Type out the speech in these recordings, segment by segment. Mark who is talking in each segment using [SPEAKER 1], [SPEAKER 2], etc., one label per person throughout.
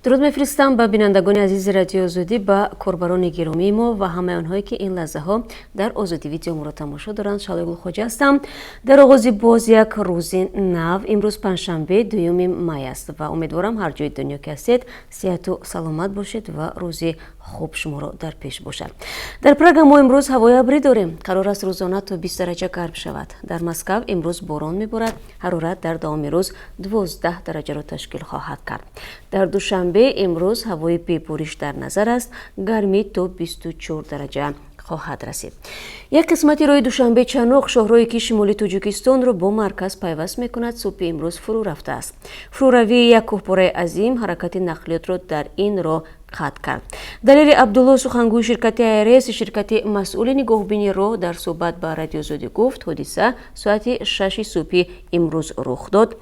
[SPEAKER 1] Дуруд мефиристам ба бинандагони азизи Радиои Озодӣ, ба корбарони гиромии мо ва ҳамаи онҳое, ки ин лаҳзаҳо дар Озодӣ Видео моро тамошо доранд. Шалои Гулхоҷа ҳастам. Дар оғози боз як рӯзи нав, имрӯз панҷшанбе, 2 май аст, ва умедворам, ҳар ҷои дунё ки ҳастед, сиҳату саломат бошед ва рӯзи хуб шуморо дар пеш бошад. Дар Прага мо имрӯз ҳавои абрӣ дорем, қарор аст рӯзона то 20 дараҷа гарм шавад. Дар Москав имрӯз борон меборад, ҳарорат дар давоми рӯз 12 дараҷаро ташкил хоҳад кард. Дар Душанбе имрӯз ҳавои бебориш дар назар аст, гармӣ то 24 дараҷа хоҳад расид. Як қисмати роҳи Душанбе Чаноқ, шоҳроҳе ки шимоли Тоҷикистонро бо марказ пайваст мекунад, субҳи имрӯз фурӯ рафтааст. Фурӯравии як кӯҳпораи азим ҳаракати нақлиётро дар ин роҳ қатъ кард. Далери Абдулло, сухангӯи ширкати АРС, ширкати масъули нигоҳубини роҳ, дар суҳбат ба Радиои Озодӣ гуфт, ҳодиса соати 6-и субҳи имрӯз рух дод.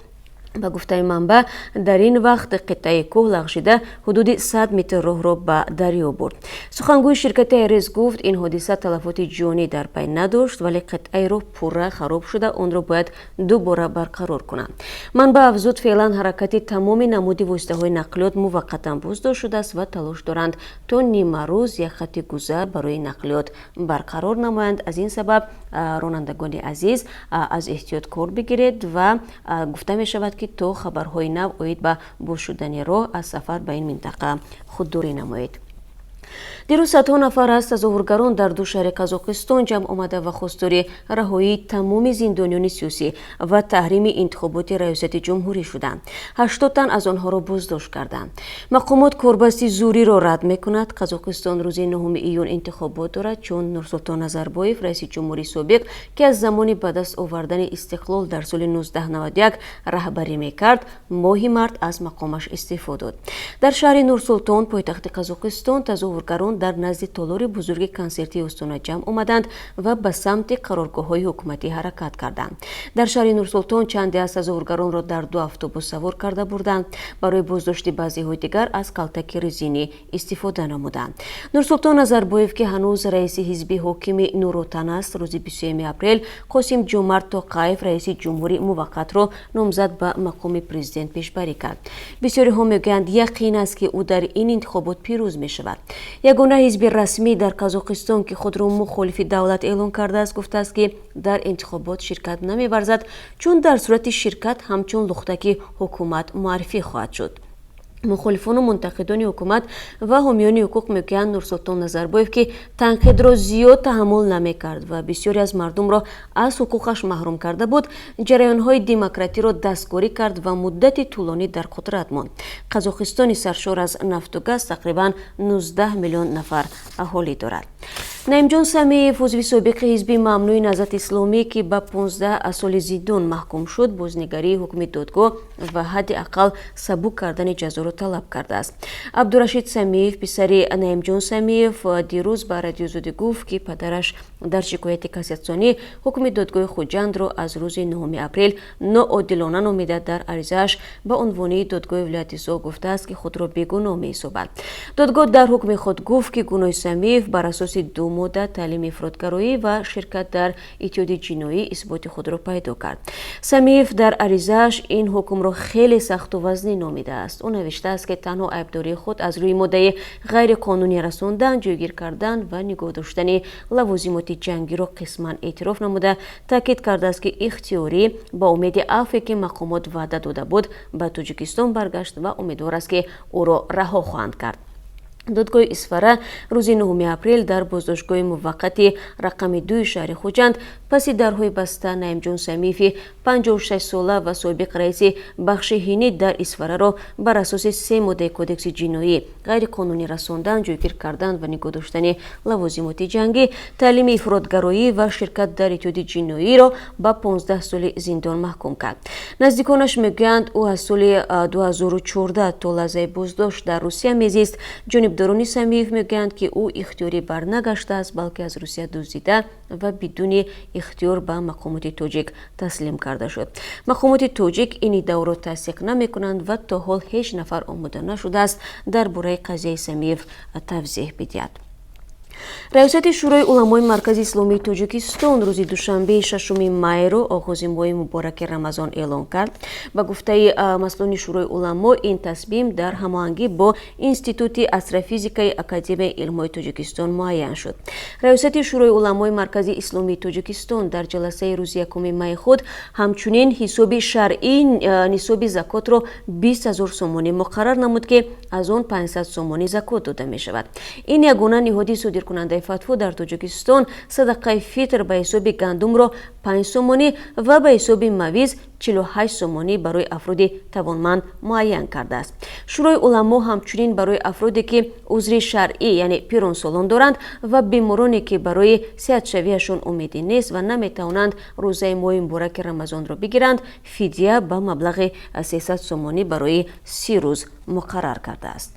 [SPEAKER 1] Ба гуфтаи манбаъ, дар ин вақт қитъаи кӯҳ лағжида, ҳудуди 100 метр роҳро ба дарё бурд. Сухангӯи ширкати АРС гуфт, ин ҳодиса талафоти ҷонӣ дар пай надошт, вале қитъаи роҳ пурра хароб шуда, онро бояд дубора барқарор кунанд. Манбаъ афзуд, феълан ҳаракати тамоми намуди воситаҳои нақлиёт муваққатан боздошт шудааст ва талош доранд, то нимарӯз як хатти гузар барои нақлиёт барқарор намоянд. Аз ин сабаб, ронандагони азиз, аз эҳтиёт кор бигиред ва гуфта мешавад, ки то хабарҳои нав оид ба боз шудани роҳ аз сафар ба ин минтақа худдорӣ намоед. Дирӯз садҳо нафар аз тазоҳургарон дар ду шаҳри Қазоқистон ҷамъ омада ва хостори раҳоии тамоми зиндониёни сиёсӣ ва таҳрими интихоботи раёсати ҷумҳурӣ шуданд. 80 тан аз онҳоро боздошт карданд. Мақомот корбасти зӯриро рад мекунад. Қазоқистон рӯзи 9 июн интихобот дорад, чун Нурсултон Назарбоев, раиси ҷумҳури собиқ, ки аз замони ба даст овардани истиқлол дар соли 1991 раҳбарӣ мекард, моҳи март аз мақомаш истеъфо дод. Дар шаҳри Нурсултон, пойтахти Қазоқистон, тазоҳургарон дар назди толори бузурги консертии Остона ҷамъ омаданд ва ба самти қароргоҳҳои ҳукуматӣ ҳаракат карданд. Дар шаҳри Нурсултон чанде аз тазоҳургаронро дар ду автобус савор карда бурданд. Барои боздошти баъзеҳои дигар аз калтаки резинӣ истифода намуданд. Нурсултон Назарбоев, ки ҳанӯз раиси ҳизби ҳокими Нур Отан аст, рӯзи 23 апрел Қосим Ҷомарт Тоқаев, раиси ҷумҳури муваққатро, номзад ба мақоми президент пешбарӣ кард. Бисёриҳо мегӯянд, яқин аст, ки ӯ дар ин интихобот пирӯз мешавад. Ягона ҳизби расмӣ дар Қазоқистон, ки худро мухолифи давлат эълон кардааст, гуфтааст, ки дар интихобот ширкат намеварзад, чун дар сурати ширкат ҳамчун лухтаки ҳукумат муаррифӣ хоҳад шуд. Мухолифону мунтақидони ҳукумат ва ҳомиёни ҳуқуқ мегӯянд, Нурсултон Назарбоев, ки танқидро зиёд таҳаммул намекард ва бисёре аз мардумро аз ҳуқуқаш маҳрум карда буд, ҷараёнҳои демократиро дасткорӣ кард ва муддати тӯлонӣ дар қудрат монд. Қазоқистони саршор аз нафту газ тақрибан 19 миллион нафар аҳолӣ дорад. Наимҷон Самиев, узви собиқи ҳизби мамнӯи Наҳзати Исломӣ, ки ба 15 соли зиндон маҳкум шуд, бознигарии ҳукми додгоҳ ва ҳадди ақал сабук кардани ҷазоро талаб кардааст. Абдурашид Самиев, писари Наимҷон Самиев, дирӯз ба Радиои Озодӣ гуфт, ки падараш дар шикояти кассатсионӣ ҳукми додгоҳи Хуҷандро аз рӯзи 9 апрел ноодилона номида, дар аризааш ба унвони додгоҳи вилояти Суғд гуфтааст, ки худро бегуноҳ меҳисобад. Додгоҳ дар ҳукми худ гуфт, ки гуноҳи Самиев бар асоси ду модда, таълими ифротгароӣ ва ширкат дар иттиҳоди ҷиноӣ, исботи худро пайдо кард. Самиев дар аризааш ин ҳукмро хеле сахту вазнин номидааст. Ӯ навиштааст, ки танҳо айбдории худ аз рӯи моддаи ғайриқонунӣ расондан, ҷойгир кардан ва нигоҳ доштани лавозимоти ҷангиро қисман эътироф намуда, таъкид кардааст, ки ихтиёрӣ ба умеди афве, ки мақомот ваъда дода буд, ба Тоҷикистон баргашт ва умедвор аст, ки ӯро раҳо хоҳанд кард. Додгоҳи Исфара рӯзи 9 апрел дар боздоштгоҳи муваққати рақами 2-и шаҳри Хуҷанд паси дарҳои баста Наимҷон Самиеви 56 сола ва собиқ раиси бахши ҳинӣ дар Исфараро бар асоси се моддаи Кодекси ҷиноӣ, ғайриқонунӣ расондан, ҷойгир кардан ва нигоҳ доштани лавозимоти ҷангӣ, таълими ифротгароӣ ва ширкат дар иттиҳоди ҷиноиро ба 15 соли зиндон маҳкум кард. Наздиконаш мегӯянд, ӯ аз соли 2014 то лаҳзаи боздошт дар Русия мезист. Ҷонибдорони Самиев мегӯянд, ки ӯ ихтиёрӣ барнагаштааст, балки аз Русия дуздида ва бидуни ихтиёр ба мақомоти тоҷик таслим карда шуд. Мақомоти тоҷик ин иддаоро тасдиқ намекунанд ва то ҳол ҳеҷ нафар омода нашудааст дар бораи қазияи Самиев тавзеҳ бидиҳад. Раёсати Шӯрои уламои Маркази Исломии Тоҷикистон рӯзи душанбеи 6 майро оғози моҳи мубораки Рамазон эълон кард. Ба гуфтаи масъулони Шӯрои уламо, ин тасмим дар ҳамоҳангӣ бо Институти астрофизикаи Академияи илмҳои Тоҷикистон муайян шуд. Раёсати Шӯрои уламои Маркази Исломии Тоҷикистон дар ҷаласаи рӯзи 1 майи худ ҳамчунин ҳисоби шаръии нисоби закотро 20 000 сомонӣ муқаррар намуд, ки аз он 500 сомонӣ закот дода мешавад. Ин ягона ниҳоди содиркунандаи фатво дар Тоҷикистон садақаи фитр ба ҳисоби гандумро 5 сомонӣ ва ба ҳисоби мавиз 48 сомонӣ барои афроди тавонманд муайян кардааст. Шӯрои уламо ҳамчунин барои афроде, ки узри шаръӣ, яъне пиронсолон доранд, ва бемороне, ки барои сеҳатшавиашон умедӣ нест ва наметавонанд рӯзаи моҳи мубораки Рамазонро бигиранд, фидя ба маблағи 300 сомонӣ барои 30 рӯз муқаррар кардааст.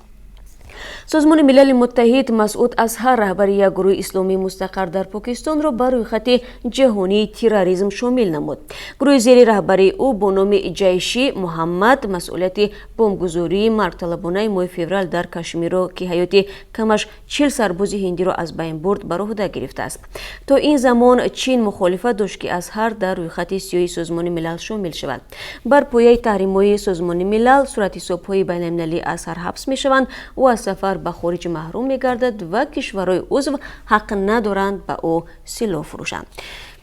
[SPEAKER 1] Созмони Милали Муттаҳид Масъуд Азҳар, раҳбари як гурӯҳи исломии мустақар дар Покистонро, ба рӯйхати ҷаҳонии терроризм шомил намуд. Гурӯҳи зери раҳбарии ӯ бо номи Ҷайши Муҳаммад масъулияти бомбгузории маргталабонаи моҳи феврал дар Кашмирро, ки ҳаёти камаш 40 сарбози ҳиндиро аз байн бурд, бар уҳда гирифтааст. То ин замон Чин мухолифат дошт, ки Азҳар дар рӯйхати сиёҳи Созмони Милал шомил шавад. Бар пояи таҳримҳои Созмони Милал суратҳисобҳои байналмилалии Азҳар ҳабс мешаванд, ӯ аз сафар ба хориҷ маҳрум мегардад ва кишварҳои узв ҳақ надоранд ба ӯ силоҳ фурӯшанд.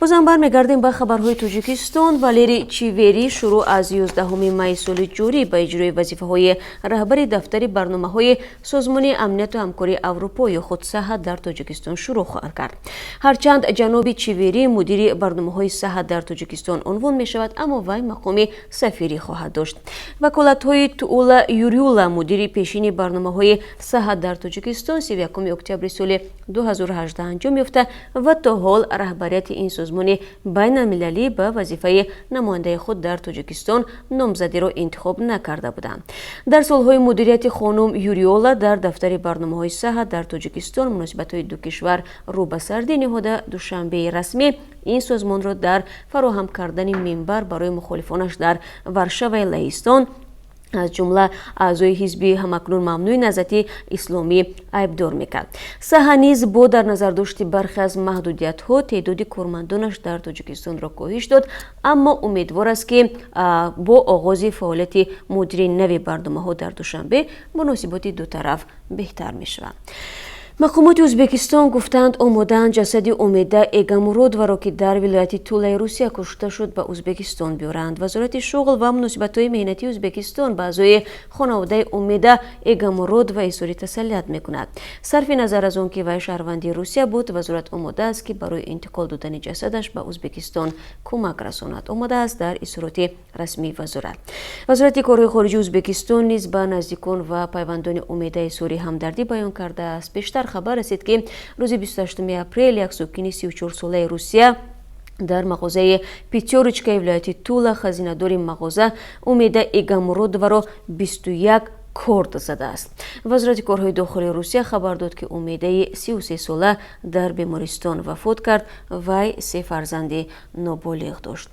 [SPEAKER 1] Бозам бармегардем ба хабарҳои Тоҷикистон. Валери Чивери шурӯъ аз 11 майи соли ҷорӣ ба иҷрои вазифаҳои раҳбари дафтари барномаҳои Созмони амнияту ҳамкории Аврупо ё худ САҲА дар Тоҷикистон шурӯъ хоҳад кард. Ҳарчанд ҷаноби Чивери мудири барномаҳои САҲА дар Тоҷикистон унвон мешавад, аммо вай мақоми сафирӣ хоҳад дошт. Ваколатҳои Туула Юрюла, мудири пешини барномаҳои САҲА дар Тоҷикистон, 31 октябри соли 2018 анҷом ёфта ва то ҳол раҳбарияти ин созмони байналмилалӣ ба вазифаи намояндаи худ дар Тоҷикистон номзадиро интихоб накарда буданд. Дар солҳои мудирияти хонум Юриола дар дафтари барномаҳои САҲА дар Тоҷикистон муносибатҳои ду кишвар рӯ ба сардӣ ниҳода, Душанбеи расмӣ ин созмонро дар фароҳам кардани минбар барои мухолифонаш дар Варшаваи Лаҳистон, аз ҷумла аъзои ҳизби ҳамакнун мамнӯи Наҳзати Исломӣ, айбдор мекард. САҲА низ бо дар назардошти бархе аз маҳдудиятҳо теъдоди кормандонаш дар Тоҷикистонро коҳиш дод, аммо умедвор аст, ки бо оғози фаъолияти мудири нави барномаҳо дар Душанбе муносиботи дутараф беҳтар мешавад. Мақомоти Ӯзбекистон гуфтаанд, омодаанд ҷасади Умеда Эгамуродоваро, ки дар вилояти Тулаи Русия кушта шуд, ба Ӯзбекистон биёранд. Вазорати шуғл ва муносибатҳои меҳнатии Ӯзбекистон ба аъзои хонаводаи Умеда Эгамуродова изҳори тасаллият мекунад. Сарфи назар аз он ки вай шаҳрванди Русия буд, вазорат омода аст, ки барои интиқол додани ҷасадаш ба Ӯзбекистон кӯмак расонад, омадааст дар изҳороти расмии вазорат. Вазорати корҳои хориҷии Ӯзбекистон низ ба наздикон ва пайвандони Умеда изҳори ҳамдардӣ баён кардааст. Бештар хабар расид, ки рӯзи 28 апрел як сокини 34-солаи Русия дар мағозаи Пятёрочкаи вилояти Тула хазинадори мағоза Умеда Эгамуродоваро 21 корд задааст. Вазорати корҳои дохилии Русия хабар дод, ки Умедаи 33-сола дар бемористон вафот кард. Вай се фарзанди ноболиғ дошт.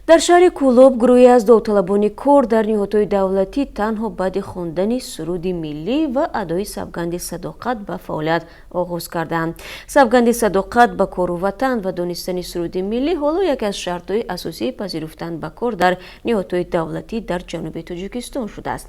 [SPEAKER 1] Дар шаҳри Кӯлоб гурӯҳе аз довталабони кор дар ниҳодҳои давлатӣ танҳо баъди хондани суруди миллӣ ва адои савганди садоқат ба фаъолият оғоз карданд. Савганди садоқат ба кору ватан ва донистани суруди миллӣ ҳоло яке аз шартҳои асосии пазируфтан ба кор дар ниҳодҳои давлатӣ дар ҷануби Тоҷикистон шудааст.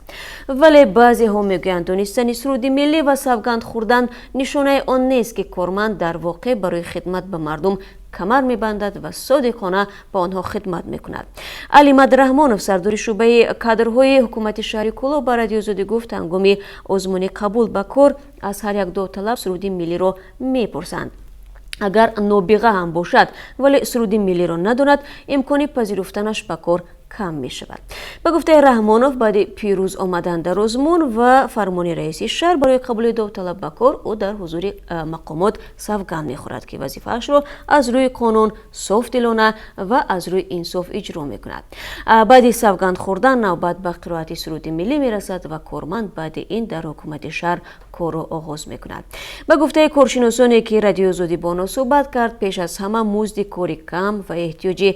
[SPEAKER 1] Вале баъзеҳо мегӯянд, донистани суруди миллӣ ва савганд хӯрдан нишонаи он нест, ки корманд дар воқеъ барои хидмат ба мардум камар мебандад ва содиқона ба онҳо хидмат мекунад. Алимад Раҳмонов, сардори шӯъбаи кадрҳои ҳукумати шаҳри Кӯлоб, ба Радиои Озодӣ гуфт, ҳангоми озмуни қабул ба кор аз ҳар як довталаб суруди миллиро мепурсанд. Агар нобиға ҳам бошад, вале суруди миллиро надонад, имкони пазируфтанаш ба кор кам мешавад. Ба гуфтаи Раҳмонов, баъди пирӯз омадан дар озмун ва фармони раиси шаҳр барои қабули довталаб ба кор, ӯ дар ҳузури мақомот савганд мехӯрад, ки вазифаашро аз рӯи қонун, софдилона ва аз рӯи инсоф иҷро мекунад. Баъди савганд хӯрдан навбат ба қироати суруди миллӣ мерасад ва корманд баъди ин дар ҳукумати шаҳр кор. Корро оғоз мекунад. Ба гуфтаи коршиносоне, ки Радиои Озодӣ бо онҳо суҳбат кард, пеш аз ҳама музди кори кам ва эҳтиёҷи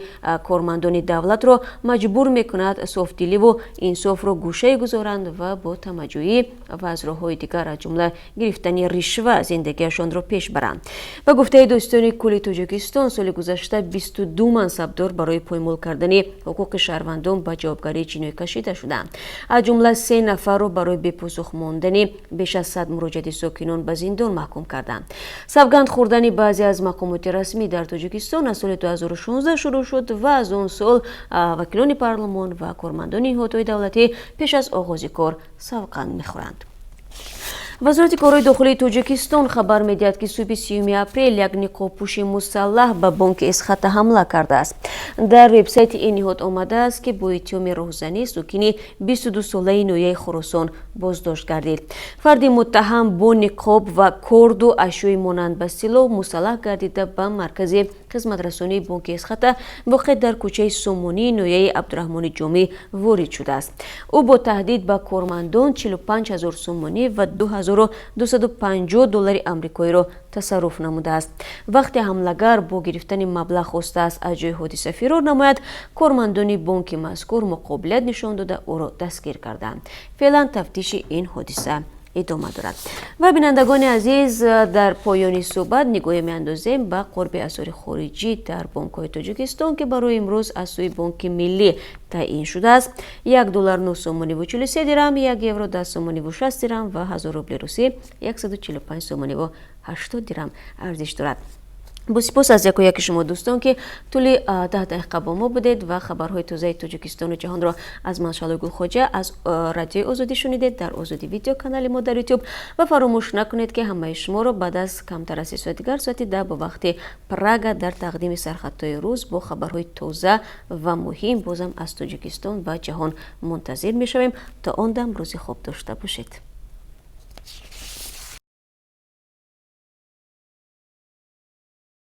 [SPEAKER 1] кормандони давлатро маҷбур мекунад софдиливу инсофро гӯшае гузоранд ва бо тамаъҷӯӣ ва аз роҳҳои дигар, аз ҷумла гирифтани ришва, зиндагиашонро пеш баранд. Ба гуфтаи Додситони кулли Тоҷикистон, соли гузашта 22 мансабдор барои поймол кардани ҳуқуқи шаҳрвандон ба ҷавобгарии ҷиноӣ кашида шуданд. Аз ҷумла се нафарро барои бепосух мондани беш аз 100 муроҷиати сокинон ба зиндон маҳкум карданд. Савганд хӯрдани баъзе аз мақомоти расмӣ дар Тоҷикистон аз соли 2016 шурӯъ шуд ва аз он сол вакилони парлумон ва кормандони ниҳодҳои давлатӣ пеш аз оғози кор савганд мехӯранд. Вазорати корҳои дохилии Тоҷикистон хабар медиҳад, ки субҳи 30 апрел як ниқобпӯши мусаллаҳ ба бонки Эсхата ҳамла кардааст. Дар вебсайти ин ниҳод омадааст, ки бо иттиҳоми роҳзанӣ сокини 22-солаи ноҳияи Хуросон боздошт гардид. Фарди муттаҳам бо ниқоб ва корду ашёи монанд ба силоҳ мусаллаҳ гардида, ба маркази хизматрасонии бонки Эсхата, воқеъ дар кӯчаи Сомонии ноҳияи Абдураҳмони Ҷомӣ, ворид шудааст. Ӯ бо таҳдид ба кормандон 45 ҳазор сомонӣ ва 2250 доллари амрикоиро тасарруф намудааст. Вақте ҳамлагар бо гирифтани маблағ хостааст аз ҷои ҳодиса фирор намояд, кормандони бонки мазкур муқобилат нишон дода, ӯро дастгир карданд. Феълан тафтиши ин ҳодиса идома дорад. Ва, бинандагони азиз, дар поёни суҳбат нигоҳе меандозем ба қурби асъори хориҷӣ дар бонкҳои Тоҷикистон, ки барои имрӯз аз сӯи Бонки Миллӣ таъин шудааст. 1 доллар 9 сомониву 43 дирам, 1 евро 10 сомониву 60 дирам ва 1000 рубли русӣ 145 сомониву 80 дирам арзиш дорад. Бо сипос аз яку яки шумо, дӯстон, ки тӯли 10 дақиқа бо мо будед ва хабарҳои тозаи Тоҷикистону ҷаҳонро аз ман, Шалои Гулхоҷа, аз Радиои Озодӣ шунидед дар Озодӣ Видео, канали мо дар Ютуб. Ва фаромӯш накунед, ки ҳамаи шуморо баъд аз камтар аз 3 соати дигар, соати 10 бо вақти Прага, дар тақдими сархатҳои рӯз бо хабарҳои тоза ва муҳим бозам аз Тоҷикистон ва ҷаҳон мунтазир мешавем. То он дам рӯзи хуб дошта бошед.